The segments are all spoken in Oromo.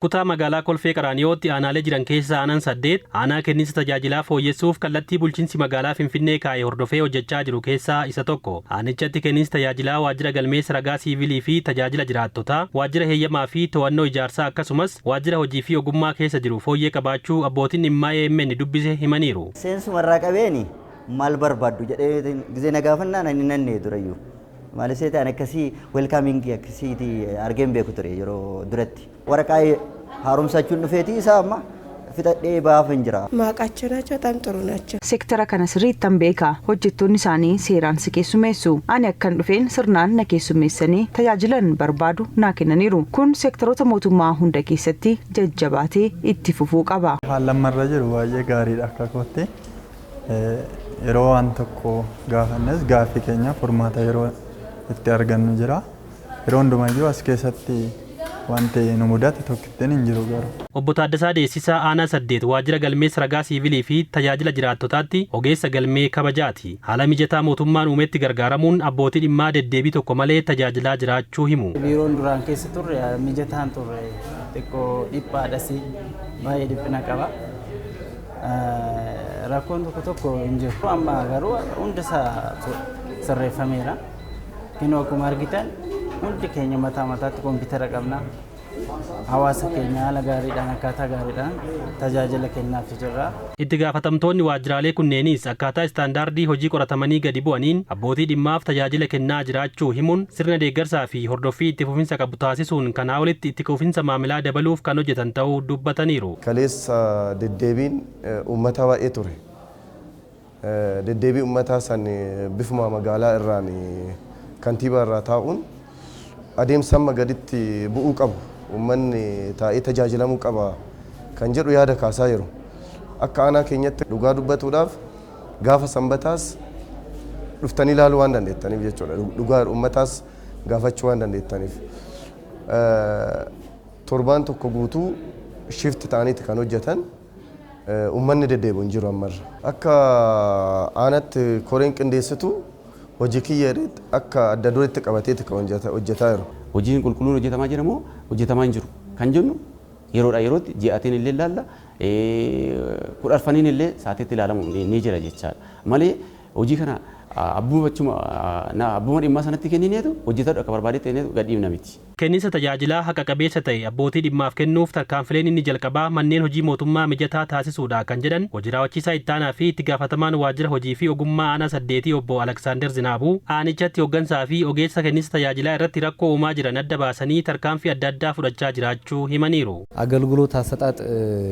Kutaa magaalaa Kolfee Qaraaniyootti aanaalee jiran keessaa aanaan 8 aanaa kenniinsa tajaajilaa fooyyessuuf kallattii bulchiinsi magaalaa Finfinnee kaa'e hordofee hojjechaa jiru keessaa isa tokko. Aanichatti kenniinsi tajaajilaa waajjira galmeessa ragaa siivilii fi tajaajila jiraattotaa, waajjira heeyyamaa fi to'annoo ijaarsaa akkasumas waajjira hojii fi ogummaa keessa jiru fooyyee qabaachuu abbootiin dhimmaa AMN dubbise himaniiru. Seensuma irraa qabeeni maal barbaaddu jedhee gizee na gaafannaan ani nannee durayyuu. Maaliif seete ani akkasii welcoming akkasiiti argee hin beeku ture yeroo duratti. Waraqaa haaromsachuun dhufeetii isaa amma fixadhee baaf hin jira. ማቃቸው ናቸው። በጣም ጥሩ ናቸው። Seektara kana sirriittan beeka. Hojjettoonni isaanii seeraan si keessummeessu. Ani akkan dhufeen sirnaan na keessummeessanii tajaajilan barbaadu naa kennaniiru. Kun seektaroota mootummaa hunda keessatti jajjabaatee itti fufuu qaba. Haalli ammarra jiru baay'ee gaariidha akka kootti. Yeroo waan tokko gaafannes gaaffii keenya furmaata yeroo itti argannu jira. Yeroo hundumayyuu as keessatti wanti nu mudate tokkittiin hin jiru garuu. Obbo Taaddasaa Deessisaa aanaa 8 waajjira galmeessa ragaa siivilii fi tajaajila jiraattotaatti ogeessa galmee kabajaati. Haala mijataa mootummaan uumetti gargaaramuun abbootii dhimmaa deddeebii tokko malee tajaajilaa jiraachuu himu. Biiroon duraan keessa turre mijataan turre, xiqqoo dhiphaadhas, baay'ee dhiphina qaba. Rakkoon tokko tokko hin jiru. Amma garuu hundi isaa sirreeffameera. Kinoo akkuma argitan hundi keenya mataa mataatti kompiitara qabna. Hawaasa keenya haala gaariidhaan, akkaataa gaariidhaan tajaajila kennaaf jirra. Itti gaafatamtoonni waajjiraalee kunneenis akkaataa istaandaardii hojii qoratamanii gadi bu'aniin abbootii dhimmaaf tajaajila kennaa jiraachuu himuun, sirna deeggarsaa fi hordoffii itti fufinsa qabu taasisuun kanaa olitti itti fufinsa maamilaa dabaluuf kan hojjetan ta'uu dubbataniiru. Kaleessa deddeebiin uummata baay'ee ture. Deddeebii uummataa san bifuma magaalaa irraan kantiibaa irraa taa'uun adeemsa amma gaditti bu'uu qabu, uummanni taa'ee tajaajilamuu qaba kan jedhu yaada kaasaa jiru. Akka aanaa keenyatti dhugaa dubbatuudhaaf gaafa sanbataas dhuftanii ilaaluu waan dandeettaniif jechuudha. Dhugaa uummataas gaafachuu waan dandeettaniif. Torbaan tokko guutuu shift ta'aniiti kan hojjetan, uummanni deddeebi'u hin jiru ammarra. Akka aanaatti koreen qindeessitu hojii kiyya akka adda dureetti qabateeti kan hojjetaa jiru. Hojiin qulqulluun hojjetamaa jira moo hojjetamaa hin jiru kan jennu yeroodhaa yerootti ji'aatiin illee ilaalla, 15n illee sa'aatiitti ilaalamu ni jira jechaadha. Malee hojii kana abbuma dhimmaa sanatti kennineetu hojjetadhu akka barbaadetti kennineetu gadhiifna miti. Kenniinsa tajaajilaa haqa qabeessa ta'e abbootii dhimmaaf kennuuf tarkaanfileen inni jalqabaa manneen hojii mootummaa mijataa taasisuudha kan jedhan hojii raawwachiisaa ittaanaa fi itti gaafatamaan waajjira hojii fi ogummaa aanaa 8 obbo Aleksaandar Zinaabuu, aanichatti hooggansaa fi ogeessa kenniinsa tajaajilaa irratti rakkoo uumaa jiran adda baasanii tarkaanfii adda addaa fudhachaa jiraachuu himaniiru. አገልግሎት አሰጣጥ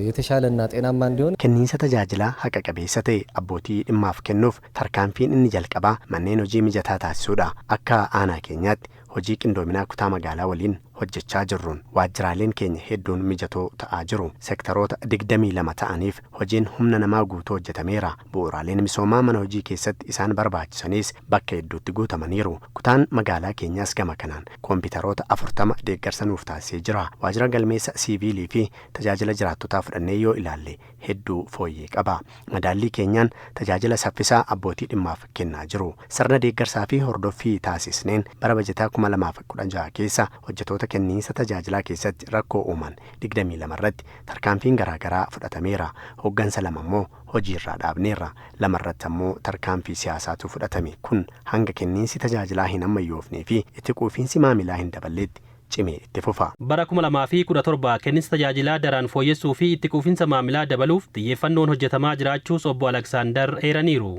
የተሻለና ጤናማ እንዲሆን Kenniinsa tajaajilaa haqa qabeessa ta'e abbootii dhimmaaf kennuuf tarkaanfiin inni jalqabaa manneen hojii mijataa taasisuudha. Akka aanaa keenyaatti hojii qindoominaa kutaa magaalaa waliin hojjechaa jirruun waajjiraaleen keenya hedduun mijatoo ta'aa jiru. Seektaroota 22 ta'aniif hojiin humna namaa guutuu hojjetameera. Bu'uuraaleen misoomaa mana hojii keessatti isaan barbaachisanis bakka hedduutti guutamaniiru. Kutaan magaalaa keenyaas gama kanaan koompitaroota 40 deeggarsa nuuf taasisee jira. Waajjira galmeessa siiviilii fi tajaajila jiraattotaa fudhannee yoo ilaalle hedduu fooyyee qaba. Madaallii keenyaan tajaajila saffisaa abbootii dhimmaaf kennaa jiru. Sirna deeggarsaa fi hordoffii taasisneen bara bajataa 2016 keessa hojjetoota kenniinsa tajaajilaa keessatti rakkoo uuman 22 irratti tarkaanfiin garaagaraa fudhatameera. Hooggansa lama immoo hojiirraa dhaabneerra. Lama irratti ammoo tarkaanfii siyaasaatu fudhatame. Kun hanga kenniinsi tajaajilaa hin ammayyoofnee fi itti quufiinsi maamilaa hin daballeetti cimee itti fufa. Bara 2017 kenniinsa tajaajilaa daraan fooyyessuu fi itti quufinsa maamilaa dabaluuf xiyyeeffannoon hojjetamaa jiraachuus obbo Aleksaandar eeraniiru.